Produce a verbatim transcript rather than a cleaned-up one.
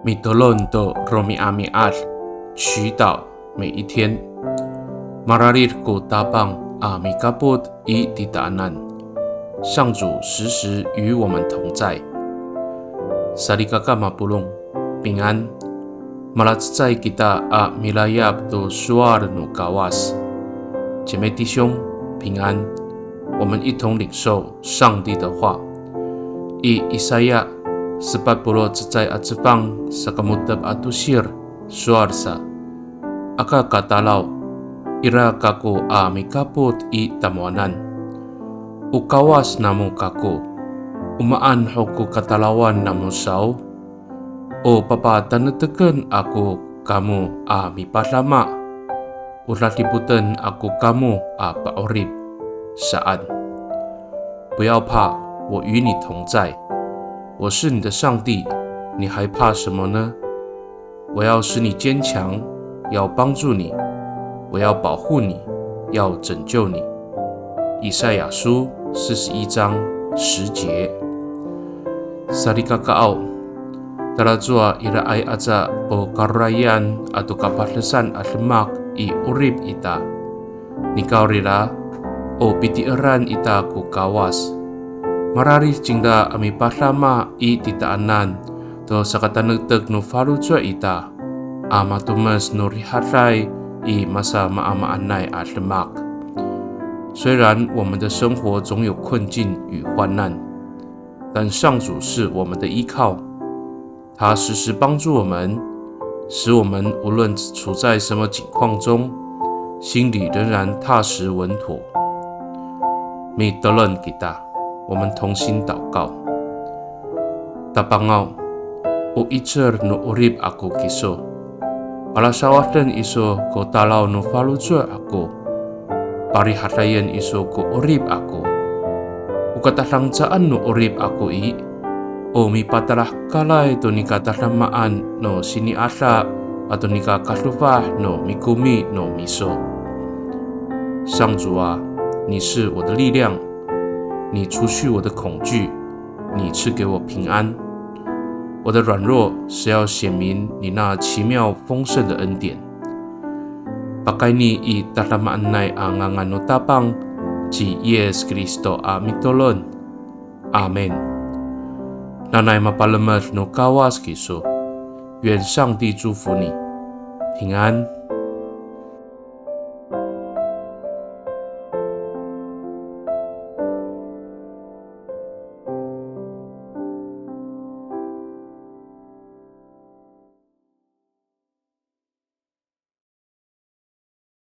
Mitolon to romi'ami'ad, 祈祷每一天。Mararid ko Tapang a mikapot i titaanan. 上主时时与我们同在。Salikaka mapolong, 平安。Malacecay kita a milayap to sowal no Kawas. 姐妹弟兄，平安。我们一同领受上帝的话。I Isaya sepat polo' cecay a cefang saka mo^tep a tosir, sowal sa, Aka katalaw, ira kako a mikapot i tamowanan. O Kawas namo kako, o maan ho ko katalawan namo saw? O papataneteken ako kamo a mipadama, o dadipoten ako kamo a pa'orip, saan. 不要怕，我与你同在，我是你的上帝，你还怕什么呢？我要使你坚强，要帮助你，我要保护你，要拯救你。以赛亚书四十一章十节。Salikakaaw, talacowa iraay aca o karorayan ato kapadesan a demak i 'orip ita. Nikawrira, o pitieran ita ko Kawas. Mararid cingra a mipadama i titaanan to sakatanektek no faloco' ita a matomes no rihaday i masamaamaanay a demak. 虽然我们的生活总有困境与患难，但上主是我们的依靠，他时时帮助我们，使我们无论处在什么境况中，心里仍然踏实稳妥。Mitolon kita, 我们同心祷告。Tapangaw, o 'icel no 'orip ako kiso. Palasawaden iso ko talaw no faloco' ako. Parihadayen iso ko 'orip ako. O katadancaan no 'orip ako i, o mipatalahekalay to nika tadamaan no sini'ada ato nika kadofah no mikomi no miso. 上主啊，你是我的力量，你除去我的恐惧，你赐给我平安。我的软弱是要显明你那奇妙丰盛的恩典。Pakayni i tadamaanay a ngangan no Tapang ci Yis Kristo a mitolon. Amin. Nanay mapalemed no Kawas kiso. 愿上帝祝福你，平安。